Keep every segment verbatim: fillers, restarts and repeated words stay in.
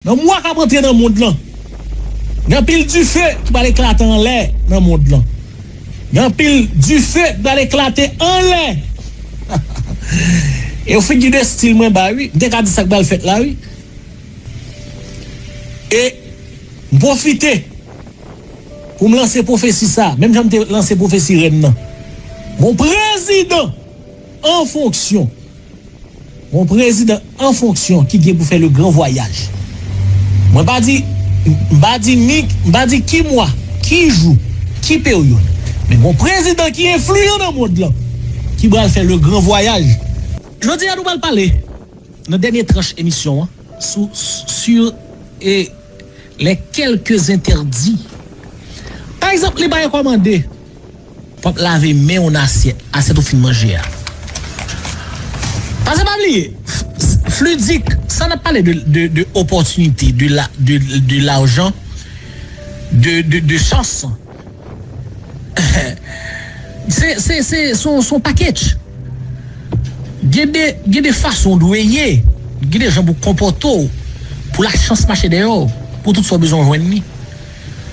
Nan mwa k ap antre nan mond lan, gen anpil dife ki pral eklate anlè nan mond lan. Gen anpil dife ki pral eklate anlè. E yo figi de stil mwen ba wi. M te ka di sa k pral fèt la wi. E m pwofite pou m lanse pwofesi sa, menm jan m te lanse pwofesi rèn nan. Gon prezidan an fonksyon. Yon prezidan an fonksyon ki gen pou fè le gran vwayaj. Mwen pa di, m pa di ni, m pa di ki mwa, ki jou, ki peryòd. Men yon prezidan ki enfliyan nan mond lan, ki pral fè le gran vwayaj. Jodi a nou pral pale nan dènye tranch emisyon an sou sur e les quelques interdits. Pa egzanp, li pa rekòmande pou ap lave men w nan asyèt, asyèt ou fin manje a. Paske pa bliye, Fluidic, sa n ap pale de, de, de opòtinite, de la, de, de lajan, de, de, de chans. Se, se, se, se yon, se yon package. Gen de, gen de fason w dwe ye, gen de jan pou w konpòte w, pou lachans mache dèyè w, pou tout sa w bezwen w jwenn li,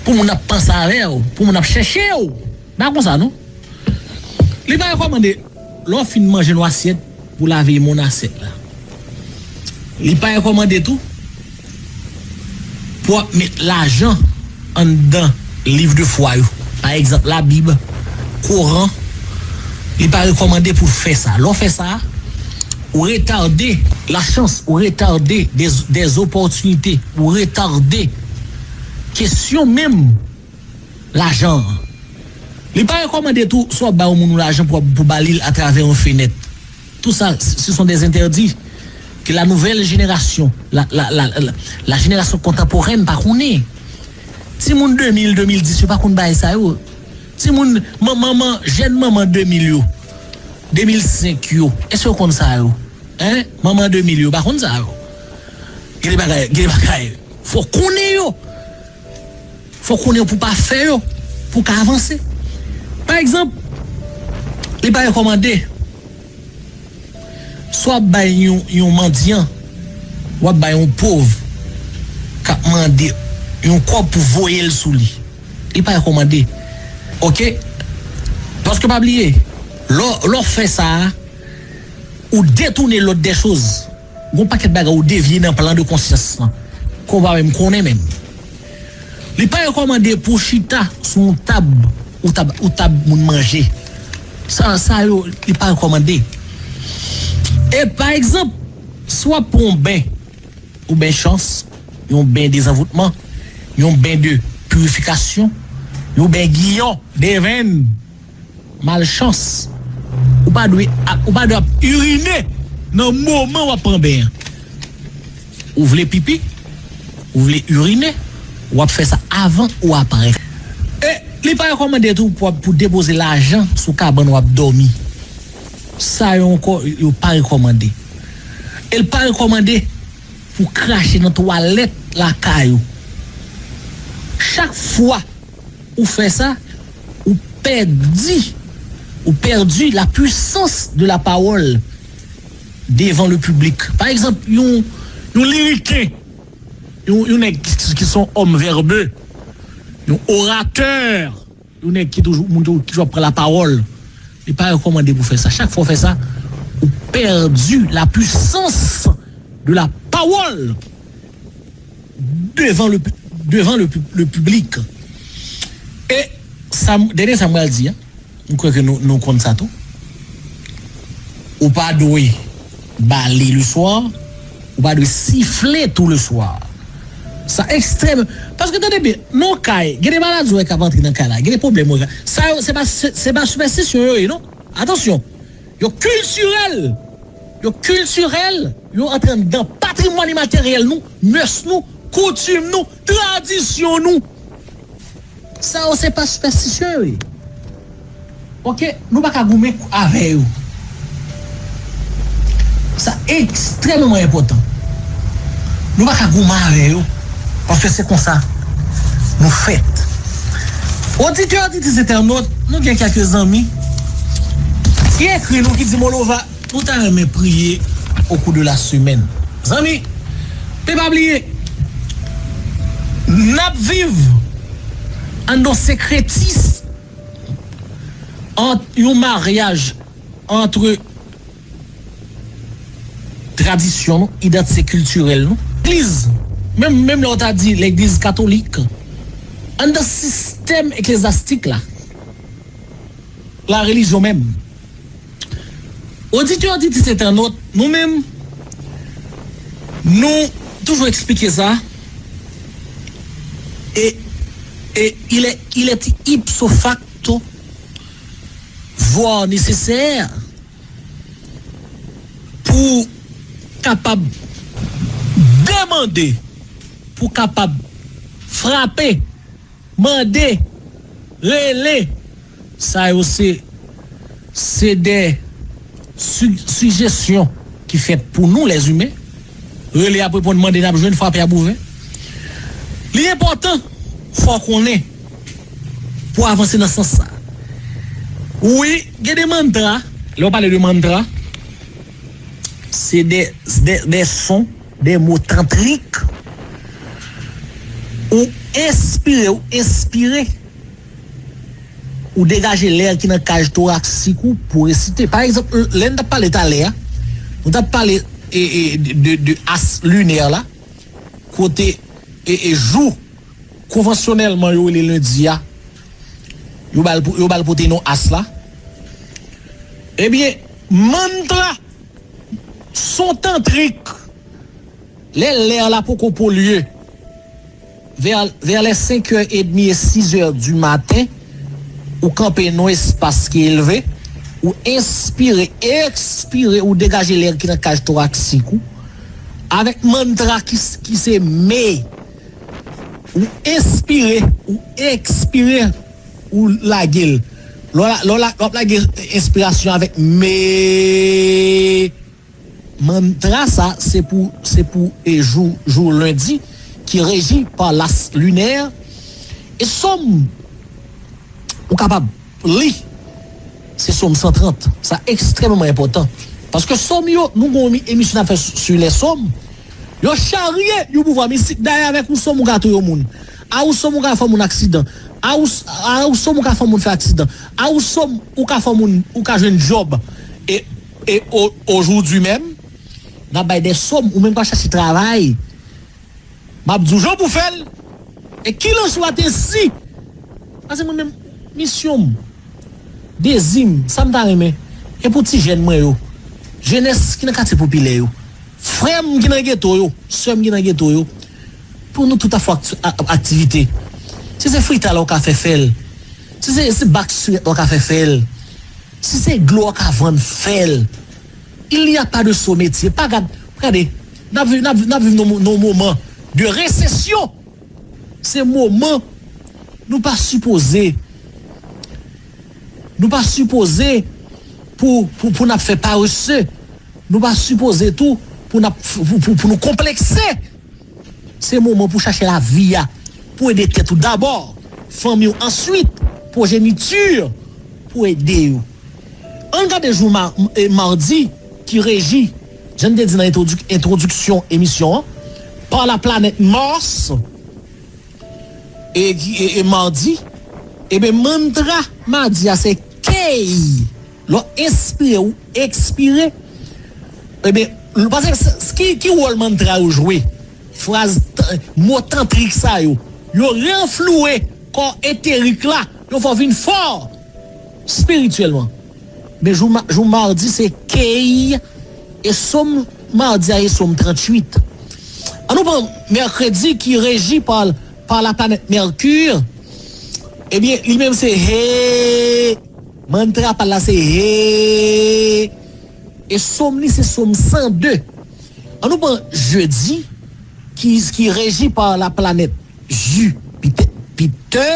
pou moun ap panse avè w, pou moun ap chèche w. Pa konsa non. Li pa rekòmande lè w fin manje nan asyèt pou lave men w nan asyèt la. Li pa rekòmande tou pou w ap met lajan anndan liv de fwa yo. Pa egzanp, Labib, Koran. Li pa rekòmande pou w fè sa. Lè w fè sa, ou retade lachans, ou retade des, des opportunités, ou retade kesyon menm lajan an. Li pa rekòmande tou, si w ap ba yon moun yon lajan pou, pou ba li l atravè yon fenèt. Tout sa, ce sont des interdits que la nouvelle génération, la, la, la, la, la génération contemporaine pa konnen. Timoun de mil, de mil dis, yo pa konn bagay sa yo. Timoun, man-, manman, jèn manman de mil yo, de mil senk yo, èske yo konn sa yo? Hein? Manman de mil yo pa konn sa yo. Gen de bagay, gen de bagay, fò konnen yo. Fò konnen pou pa fè yo, pou ka avanse. Pa egzanp, li pa rekòmande, si w ap bay yon, yon mandyan, w ap bay yon pòv k ap mande yon kòb pou voye l sou li. Li pa rekòmande. Oke? Paske pa bliye, lè w, lè w fè sa a, ou détourner l'ordre des choses. Gon pakèt bagay ou devye nan plan de konsyans lan ke w pa menm konnen menm. Li pa rekòmande pou w chita sou yon tab, ou tab, ou tab moun manje. Sa, sa yo, li pa rekòmande. E pa egzanp, si w ap pran yon ben, yon ben chans, yon ben dezanvoutman, yon ben de pirifikasyon, yon ben giyon, devenn, malchans. Ou pa dwe ap, ou pa dwe ap irine nan moman w ap pran ben an. Ou vle pipi, ou vle irine, w ap fè sa avan ou aprè. E li pa rekòmande tou pou, pou depoze lajan sou kabann w ap dòmi. Sa yo ankò, yo pa rekòmande. E l pa rekòmande pou krache nan twalèt lakay ou. Chak fwa ou fè sa, ou pèdi, ou pèdi la puissance de la parole devant le public. Pa egzanp, yon, yon liriken, yon, yon nèg ki, ki se yon homme verbeux, yon oratè, yon nèg ki toujou, moun toujou, ki toujou ap pran lapawòl, li pa rekòmande pou fè sa. Chak fwa w fè sa, ou pèdi la puissance de la parole devant le, devant le, le public. E sa, dènye sa m pral di a, m kwè ke nou, nou konn sa tou. Ou pa dwe bale le soir, ou pa dwe sifle tou le soir. Sa ekstrèm. Paske tande byen, nan kay, gen de maladi wè k ap antre nan kay la, gen de pwoblèm wè. Sa yo, se pa, se, se pa sipèstisyon yo ye, non. Atansyon. Yo kiltirèl. Yo kiltirèl. Yo antre anndan patrimwàn imateryèl nou, mès nou, koutim nou, tradisyon nou. Sa yo se pa sipèstisyon yo ye. Oke, nou pa ka goumen avè yo. Sa ekstrèmman enpòtan. Nou pa ka goumen avè yo. Paske se konsa nou fèt. Oditè, oditris, entènòt, nou gen kèlke zanmi ki ekri nou, ki di, Molova, nou ta renmen priye au cours de la semaine. Zanmi, pe pa bliye, N ap viv anndan sekretis ant yon maryaj ant tradisyon nou, idantite kiltirèl nou, legliz, menm, menm lè w ta di legliz katolik, anndan sistèm eklezyastik la, la relijyon menm. Oditè, oditris, entènòt, nou menm, nou toujou eksplike sa, e, e il est, il est ipso facto, voire nécessaire, pou kapab demande, pou kapab frape, mande, rele, sa yo se, se de si-, sijesyon ki fèt pou nou, lèzimen. Rele ap reponn, mande n ap jwenn, frape ap ouvè. Li enpòtan, fò w konnen, pou w avanse nan sans sa. Wi, gen de mantra, lè w pale de mantra, se de, de, de son, de mo tantrik. Ou enspire, ou enspire, ou degaje lè ki nan kaj toraksik ou pou resite. Pa egzanp, lè n t ap pale talè a, nou t ap pale, e, e, de, de, de as linè la, kote, e, e, jou konvansyonèlman yo rele lendi a, yo ba l, yo ba l pote non as la. Ebyen, mantra, son tantrik, lè lè la poko polye, vè, vè lè senk è edmi e sis è di maten, ou kanpe nan espas ki elve, ou enspire, ekspire, ou degaje lè ki nan kaj toraksik ou, avèk mantra ki, ki se me, ou enspire, ou ekspire, ou lage l. Lè w la, lè w la, w ap lage enspirasyon avèk me. Mantra sa, se pou, se pou, e, jou, jou lendi, ki reji pa las linè. E sòm ou kapab li, se sòm san trant. Sa ekstrèmman enpòtan. Paske sòm yo, nou gen yon emisyon n ap fè sou, sou lè sòm. Yo charye yon pouvwa mistik. Dayè, avèk yon sòm ou ka touye yon moun. A yon sòm ou ka fè moun aksidan. A yon, a yon sòm ou ka fè moun fè aksidan. A yon sòm ou ka fè moun, ou ka jwenn djòb. E, e o, ojoudu menm, n ap bay de sòm, ou menm k ap chache travay. M ap di w jan pou fè l. E ki lanswa te si. Paske mwen menm, misyon m, dezi m, sa m ta renmen, e pou ti jèn mwen yo, jenès ki nan katye popilè yo, frè m ki nan geto yo, sè m ki nan geto yo, pou nou tout ap fè ak-, a-, aktivite. Si se frita la w ka fè, fè l. Si se, se bak sirèt la w ka fè, fè l. Si se dlo w ka vann, fè l. Il n'y a pas de sot métier. Pa gad, gade, n ap viv, n ap, n ap viv nan, nan moman de resesyon. Se moman nou pa sipoze, nou pa sipoze pou, pou, pou n ap fè parese. Nou pa sipoze tou pou n ap, pou, pou, pou nou konplekse. Se moman pou chache lavi a, pou ede tèt ou dabò, fanmi w answit, pwojeniti pou ede yo. Ann gade jou ma-, e, madi ki reji, jan n te di nan entwodi-, entwodiksyon emisyon an, pa la planèt Mars, e, e, e madi, ebyen, mantra madi a se key. Lè w enspire, ou ekspire, ebyen, paske s-, s-, ki, ki wòl mantra yo jwe? Fraz t-, mo tantrik sa yo, yo ranflouwe kò eterik la, yo fè w vin fò espirityèlman. Men jou ma-, jou madi se key, e sòm madi a se sòm tranntuit. Ann nou pran mèkredi ki reji pa, pa la planèt Mèki. Ebyen, li menm se he. Mantra pa l la se he. E sòm li se sòm san de. Ann nou pran jedi ki, ki reji pa la planèt Jipitè, Pitè.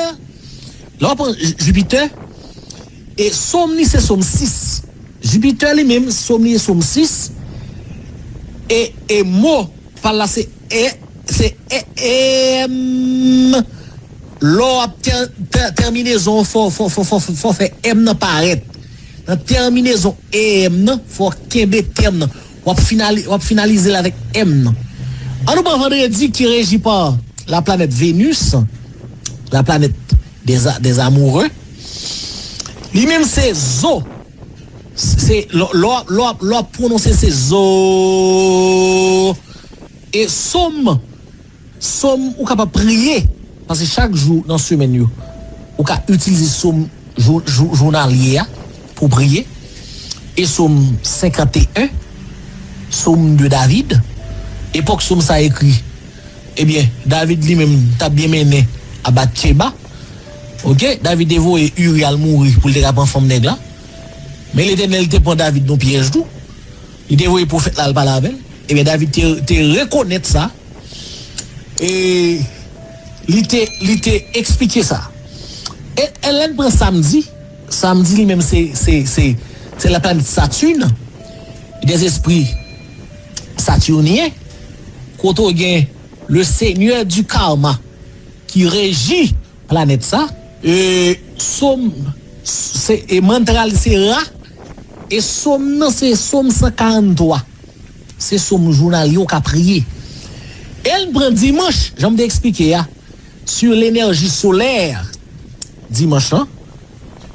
Lè w pran J-, Jipitè, e sòm li se sòm sis. Jipitè li menm, sòm li se sòm sis. E, e mo pa l la se e, se e, em. Lè w ap tè-, tè-, tèminezon, fò, fò, fò, fò, fò fè em nan parèt. Nan tèminezon em nan, fò w kenbe tèm nan. W ap finali-, w ap finalize l avèk em nan. Ann nou pran vandredi ki reji pa la planète Vénus, la planète des, a- des amoureux, li menm se zo. Se lè w ap pwononse se zo. E sòm, sòm ou kapab priye. Paske chak jou nan semèn yo, ou ka itilize sòm jou, jou, jounalye a pou priye. E sòm senkanteyen, sòm de David. Epòk sòm sa ekri, ebyen, David li menm t ap byen mennen a Batcheba. Oke, David te voye Uri al mouri pou l te ka pran fanm nèg la. Men Letènèl te pran David nan pyèj tou. Li te voye pwofèt la al pale avè l. Ebyen, David te, te rekonèt sa. E li te, li te eksplike sa. E, e lè n pran samdi, samdi li menm se, se, se, se la planète Saturne, des esprits saturniens, kote w gen le seigneur du karma ki reji planèt sa. E sòm, se, e mantra l se Ra, e sòm nan se sòm san karanntwa. Se sòm jounalye w ka priye. E l pran dimanch, jan m te eksplike a, sur l'énergie solaire. Dimanch lan,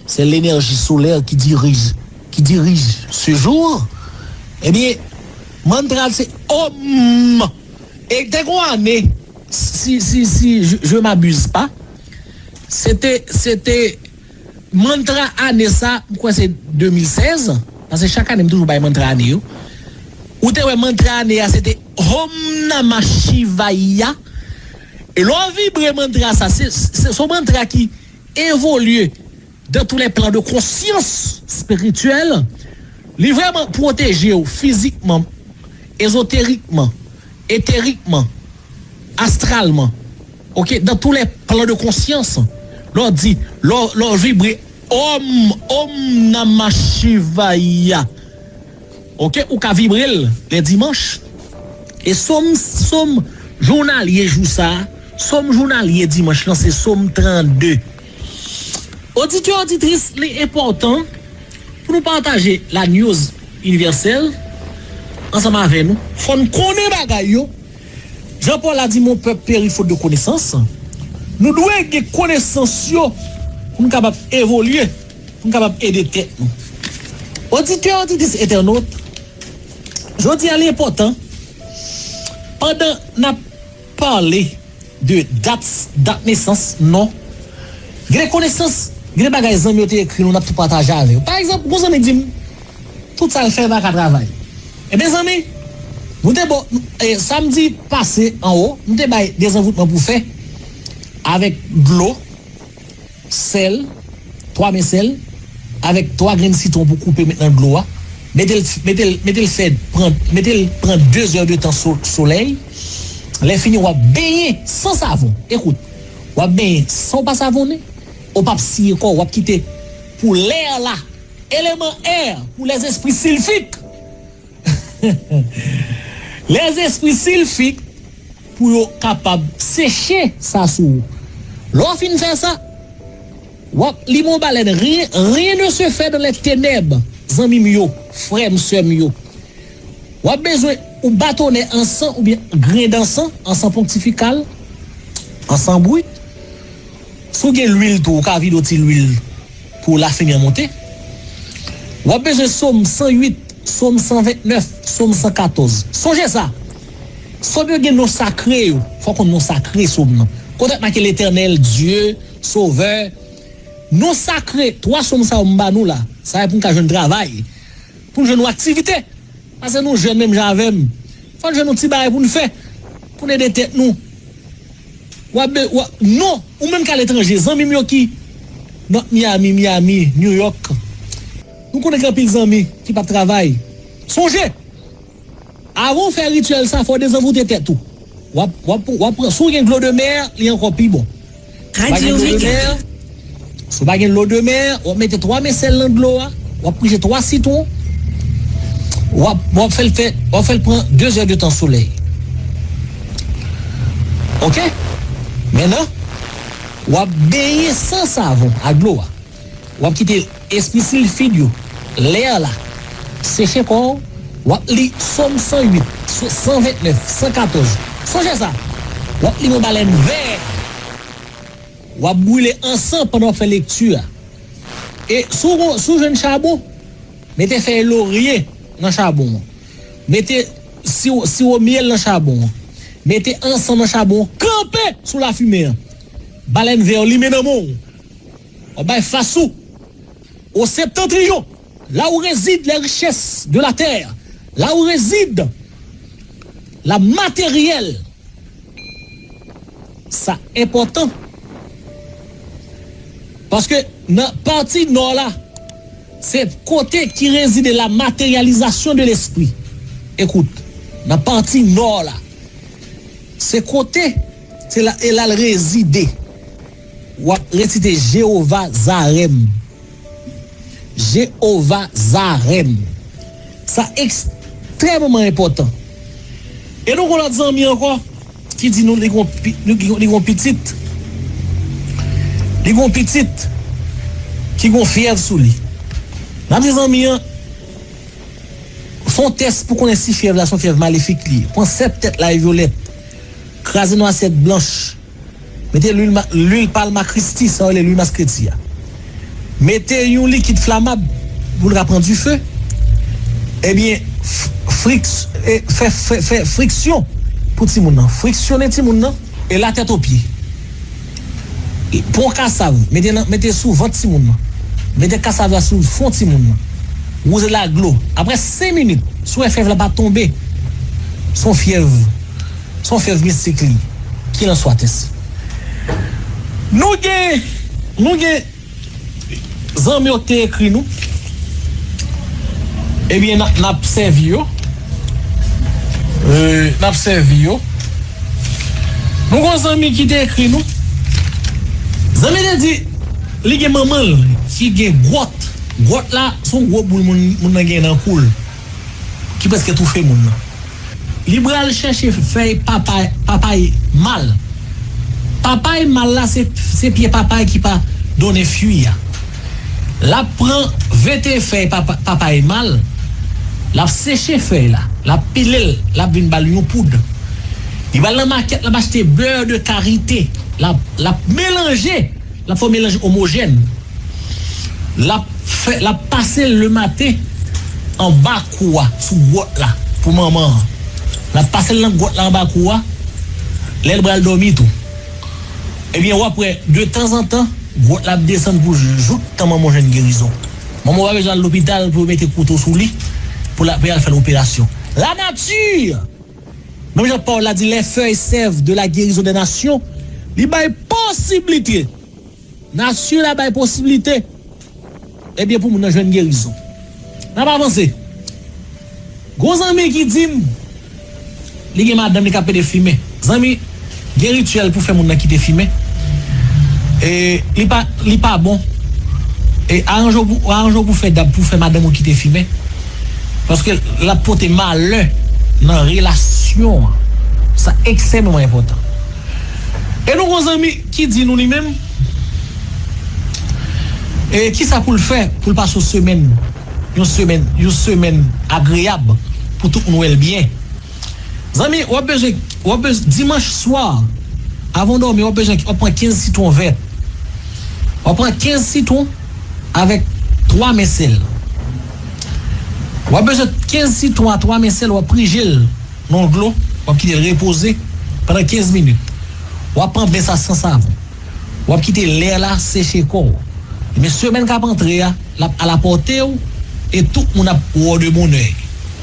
c'est l'énergie solaire qui dirige, qui dirige ce jour. Ebyen, mantra l se Om. E te gon ane, si, si, si je, je m'abuse pas, se te, se te mantra ane sa, m kwè se de mil sèz, paske chak ane m toujou bay mantra ane yo. Ou te wè mantra ane a, se te Om Namah Shivaya. E lè w vibre mantra sa, se, se, se yon mantra ki evolye dans tous les plans de conscience spirituelle. Li vrèman pwoteje w fizikman, ezoterikman, eterikman, astralman. Oke, dans tous les plans de conscience. Lè w di, lè w, lè w vibre Om, Om Namah Shivaya. Oke, ou ka vibre l lè dimanch. E sòm, sòm jounalye jou sa a, sòm jounalye dimanch lan se sòm trannde. Oditè, oditris, li enpòtan pou nou pataje la news inivèsèl ansanm avè nou. Fò n konnen bagay yo. Jean Paul a di, mon peuple périt faute de connaissance. Nou dwe gen konesans yo pou n kapab evolye, pou n kapab ede tèt nou. Oditè, oditris, entènot, jodi a li enpòtan, pandan n ap pale de dat, dat nesans, non. Gen de konesans, gen de bagay zanmi yo te ekri nou, n ap tou pataje avè w. Pa egzanp, gon zanmi di m, tout sa l fè pa ka travay. Ebyen, zanmi, nou te bo, e, samdi pase anwo, nou te bay dezanvoutman pou fè avèk dlo, sèl, twa men sèl, avèk twa grenn sitwon pou koupe met nan dlo a. Mete l, mete l, mete l fè, pran, mete l pran de zè de tan so, solèy. Lè fini, w ap benyen san savon. Ekout, w ap benyen san w pa savonnen. Ou p ap siye kò w, w ap kite pou lè la. Eleman air pou lèzespri silfik. Lèzespri silfik pou yo kapab seche sa sou ou. Lè w fin fè sa, w ap li men w balèn. Rien, rien ne se fait dans les ténèbres, zanmi m yo, frè m, sè m yo. W ap bezwen yon batonè ansan oubyen grenn ansan, ansan ponktifikal, ansan brit. Si w gen lwil tou, ou ka vide yon ti lwil pou lafimi an monte. W ap bezwen Sòm san uit, Sòm san vennèf, Sòm san katòz. Sonje sa, Sòm yo gen non sakre yo. Fò w konn non sakre Sòm nan. Kote k make Letènèl, Dye, Sovè. Non sakre, twa Sòm sa yo m ba nou la. Sa e pou n ka jwenn travay. Pou n jwenn yon aktivite. Paske nou jèn menm jan avè m. Fò n jwenn yon ti bagay pou n fè. Pou n ede tèt nou. W ap be, w ap, non, ou menm k aletranje, zanmi m yo ki North Miami, Miami, New York. Nou konnen gen anpil zanmi ki p ap travay. Sonje, avan w fè rityèl sa, fò w dezanvoute tèt ou. W ap, w ap, w ap pran, si w gen dlo de mè, li ankò pi bon. Si w pa gen dlo de mè, si w pa gen dlo de mè, w ap mete twa men sèl nan dlo a, w ap prije twa sitwon, w ap, w ap fè l fè, w ap fè l pran de zè de tan solèy. Oke? Mentnan, w ap benyen san savon ak dlo a. W ap kite espri silfid yo, lè la, seche kò w, w ap li Sòm san uit, san vennèf, san katòz. Sonje sa, W ap limen yon balèn vè. W ap brile ansan pandan w ap fè lekti a. E si w gon, si w jwenn chabon, mete fèy lorye nan chabon an. Mete siwo, siwo myèl nan chabon an. Mete ansan nan chabon an. Kanpe sou lafimen an. Balèn vè yo limen nan men w. W ap bay fas ou. Au septentrion, là où résident les richesses de la terre, là où réside la matériel, sa enpòtan. Paske nan pati nò la, se kote ki rezide la matérialisation de l'esprit. Ekout, nan pati nò la, se kote, se la, e la l rezide. W ap resite Jewova Zarèm. Jewova Zarèm. Sa ekstrèmman enpòtan. E nou gon lòt zanmi ankò ki di nou li gon pi-, li gon, li gon pitit. Li gon pitit ki gon fyèv sou li. N ap di zanmi an, fè yon tès pou konnen si fyèv la se yon fyèv malefik li ye. Pran sèt tèt lay vyolèt. Kraze nan asyèt blanch. Mete lwil ma-, lwil palma Christi, sa yo rele lwil maskreti a. Mete yon likid flamab pou l ka pran dife. Ebyen, f-, friks-, e, fè, fè, fè friksyon pou timoun nan. Friksyone timoun nan, e la tèt o pye. E pran kasav, mete nan, mete sou vant timoun nan. Mete kasav la sou fwon timoun nan. Wouze l ak dlo. Apre senk minit, si w wè fyèv la pa tonbe, se yon fyèv, se yon fyèv mistik li ye. Kilanswa tèt. Nou gen, nou gen zanmi yo ki te ekri nou. Ebyen, n a, n ap sèvi yo. E, n ap sèvi yo. Nou gon zanmi ki te ekri nou. Zanmi te di, li gen manman l ki gen gwòt. Gwòt la, se yon gwo boul moun, moun nan gen nan kou l, ki prèske toufe moun nan. Li pral chèche fèy papay, papay mal. Papay mal la, se, se pye papay ki pa donnen fwi a. L ap pran vete fèy papa-, papay mal, l ap seche fèy la, l ap pile l, l ap vin ba l yon poud. Li pral nan makèt, l ap achte beurre de karité, l ap, l ap melanje, l ap fè yon melanj omojèn. L ap fè, l ap pase l lematen anba kou a, sou gwòt la, pou manman an. L ap pase l nan gwòt la anba kou a, lè l pral dòmi tou. Ebyen, w ap wè, de tanzantan, gwòt la ap desann pou jou-, jouktan manman w jwenn gerizon. Manman w pa bezwen al lopital pou yo mete kouto sou li, pou l ap, pou y al fè l operasyon. La nature! Menm jan pawòl la di, les feuilles servent de la guérison des nations, li bay posiblite. Nati la bay posiblite, ebyen, pou moun nan jwenn gerizon. N ap avanse. Gon zanmi ki di m, li gen madanm li k ap pede fimen. Zanmi, gen rityèl pou fè moun nan kite fimen. E li pa, li pa bon. E aranje w pou, aranje w pou fè dab pou fè madanm ou kite fimen. Paske l ap pote malè nan relasyon an. Sa ekstrèmeman enpòtan. E nou gon zanmi ki di nou li menm, e kisa pou l fè pou l pase yon semèn, yon semèn, yon semèn agreyab pou tout moun wè l byen. Zanmi, w ap bezwen, w ap bezwen, dimanch swa, avan w dòmi, w ap bezwen, w ap pran kenz sitwon vè. W ap pran kenz sitwon avèk twa men sèl. W ap bezwen kenz sitwon a twa men sèl, w ap prije l nan dlo, w ap kite l repoze pandan kenz minit. W ap pran ben sa san savon. W ap kite lè la seche kò w. Men semèn k ap antre a, l ap al apòte w, e tout moun ap wè w de bonè.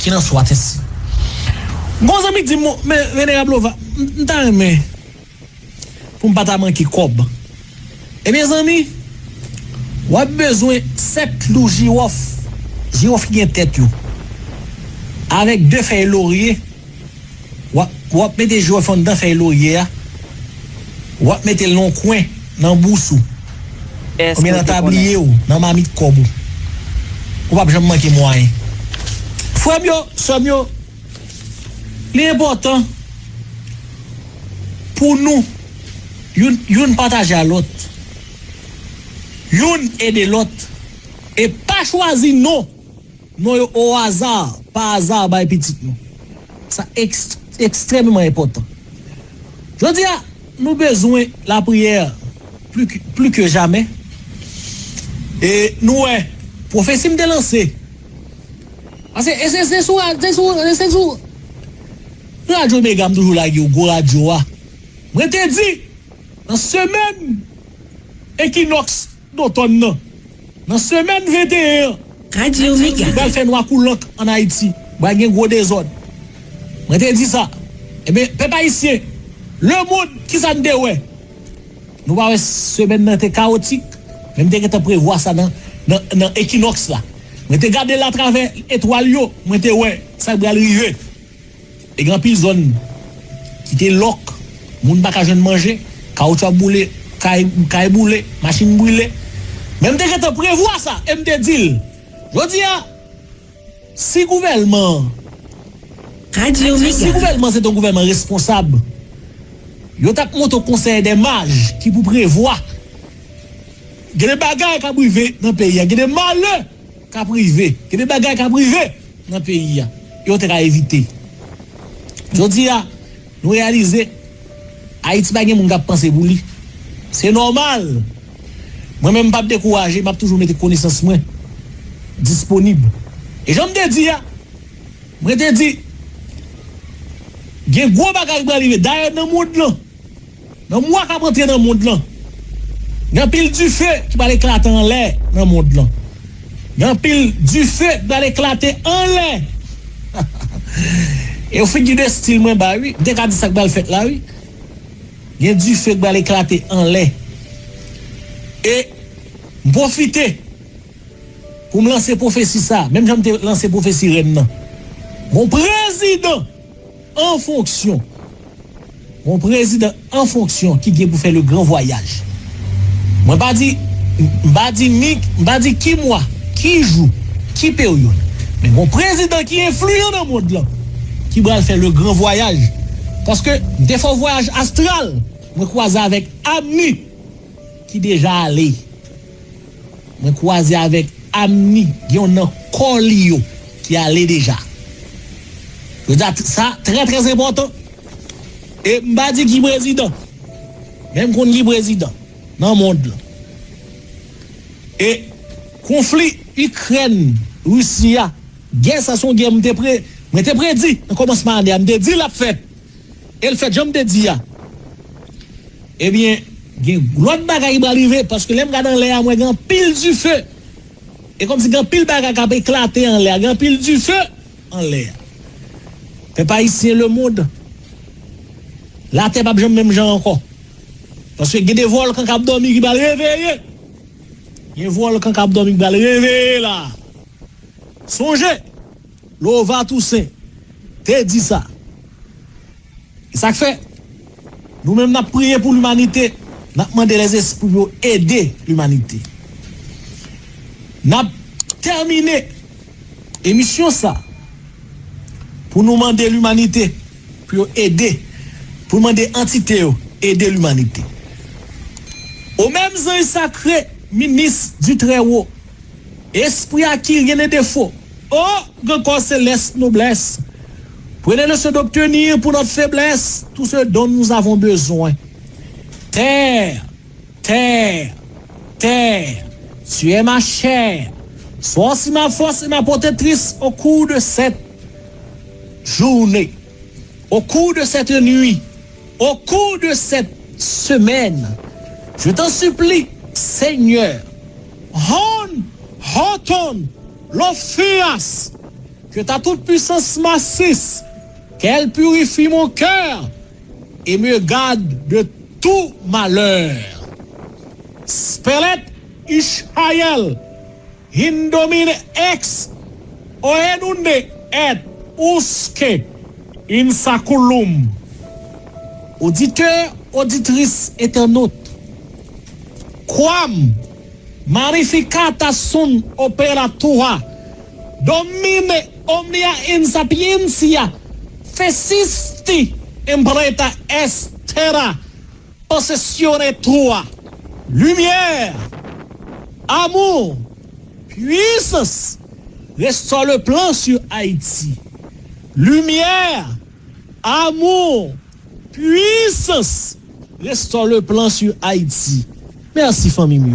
Kilanswa tèt si. Gon zanmi k di m, men Venerab Lova, m, m ta renmen pou m pa ta manke kòb. Ebyen, zanmi, w ap bezwen sèt klou jiwòf, jiwòf ki gen tèt yo, avèk de fèy lorye. W ap, w ap mete jiwòf anndan fèy lorye a. W ap mete l nan yon kwen, nan bous ou. Oubyen nan tabliye w, nan mamit kòb ou. Ou p ap janm manke mwayen. Frè m yo, sè m yo, li enpòtan pou nou, youn, youn pataje a lòt, youn ede lòt, e pa chwazi non, non yo o aza, pa aza bay pitit nou. Sa eks-, ekstrèmeman enpòtan. Jodi a, nou bezwen lapriyè pli, pli ke jamè. E nou wè, pwofesi m te lanse. Paske e se, se sou, se sou, se sou Radyo Mega m toujou lage w, gwo radyo a. Mwen te di, nan semèn ekinòks dotòn nan, nan semèn venteyen an, Radyo Mega. Pral fè nwa kou lank ann Ayiti. Pral gen gwo dezòd. Mwen te di sa. Ebyen, pèp ayisyen, lemonn, kisa n te wè? Nou pa wè semèn nan te kawotik? Men m te gentan prevwa sa nan, nan, nan ekinòks la. Mwen te gade l atravè etwal yo, mwen te wè sa k pral rive. E gen anpil zòn ki te lòk, moun pa ka jwenn manje, kawoutchou ap boule, kay, kay boule, machin brile. Men m te gentan prevwa sa, e m te di l, jodi a, si gouvèlman an, Radyo si Mega. Gouvèlman se te yon gouvèlman responsab, yo t ap monte yon konsèy dè maj ki pou prevwa. Gen de bagay k ap rive nan peyi a, gen de malè k ap rive, gen de bagay k ap rive nan peyi a, yo te ka evite. Jodi a, nou reyalize, Ayiti pa gen moun k ap panse pou li. Se nòmal. Mwen menm, m p ap dekouraje, m ap toujou mete konesans mwen disponib. E jan m te di a, mwen te di, gen gwo bagay ki pral rive. Dayè, nan mond lan, nan mwa k ap antre nan mond lan, gen anpil dife ki pral eklate anlè nan mond lan. Gen anpil dife ki pral eklate anlè. E yon figi de stil mwen bay, wi. M te ka di sa k pral fèt la, wi. Gen dife k pral eklate anlè. E m pwofite pou m lanse pwofesi sa, menm jan m te lanse pwofesi rèn nan. Gon prezidan an fonksyon. Gon prezidan an fonksyon ki gen pou fè le gran vwayaj. Mwen pa di, m pa di ni, m pa di ki mwa, ki jou, ki peryòd. Men gon prezidan ki enfliyan nan mond lan, ki pral fè le gran vwayaj. Paske m te fè yon vwayaj astral, mwen kwaze avèk Amni ki deja ale. Mwen kwaze avèk Amni, gen yon nan kò li yo ki ale deja. Yo di sa trè, trè enpòtan. E m pa di ki prezidan, men m konn ki prezidan nan mond lan. E konfli Ikrèn, Risi a, gè sa se yon gè m te pre, mwen te predi nan kòmansman ane a, m te di l ap fèt. E l fèt jan m te di a. Ebyen, gen lòt bagay ki pral rive, paske lè m gade anlè a, m wè gen anpil dife. E kòmsi gen anpil bagay k ap eklate anlè a, gen anpil dife anlè a. Pèp ayisyen, lemonn, latè p ap janm menm jan ankò. Paske gen de vòlkan k ap dòmi ki pral reveye. Gen vòlkan k ap dòmi ki pral reveye la. Sonje, Lova Toussaint te di sa. E sa k fè, nou menm n ap priye pou limanite, n ap mande lèzespri pou yo ede limanite. N ap tèmine emisyon sa pou nou mande limanite pou yo ede, pou nou mande antite yo ede limanite. O menm zanj sakre, minis du Très-Haut, espri a ki rien ne défaut, o gran kò selès noblès, prenez le soin d'obtenir pour notre faiblesse tout ce dont nous avons besoin. Terre, terre, terre, tu es ma chair, sois aussi ma force et ma protectrice au cours de cette journée, au cours de cette nuit, au cours de cette semaine. Je t'en supplie, Seigneur, hon hoton lo fias, que ta toute puissance m'assiste, qu'elle purifie mon cœur et me garde de tout malheur. Spelet Ishayèl, Hindomine ex oenunde et usque in saculum. Oditè, oditris, entènot, quam magnificata sunt opera tua, Domine, omnia in sapientia fecisti impreta est terra possessione tua. Lumière, amour, puissance, restaure le plan sur Haïti. Lumière, amour, Puissance restore le plan sur Haïti. Mèsi fanmi m yo.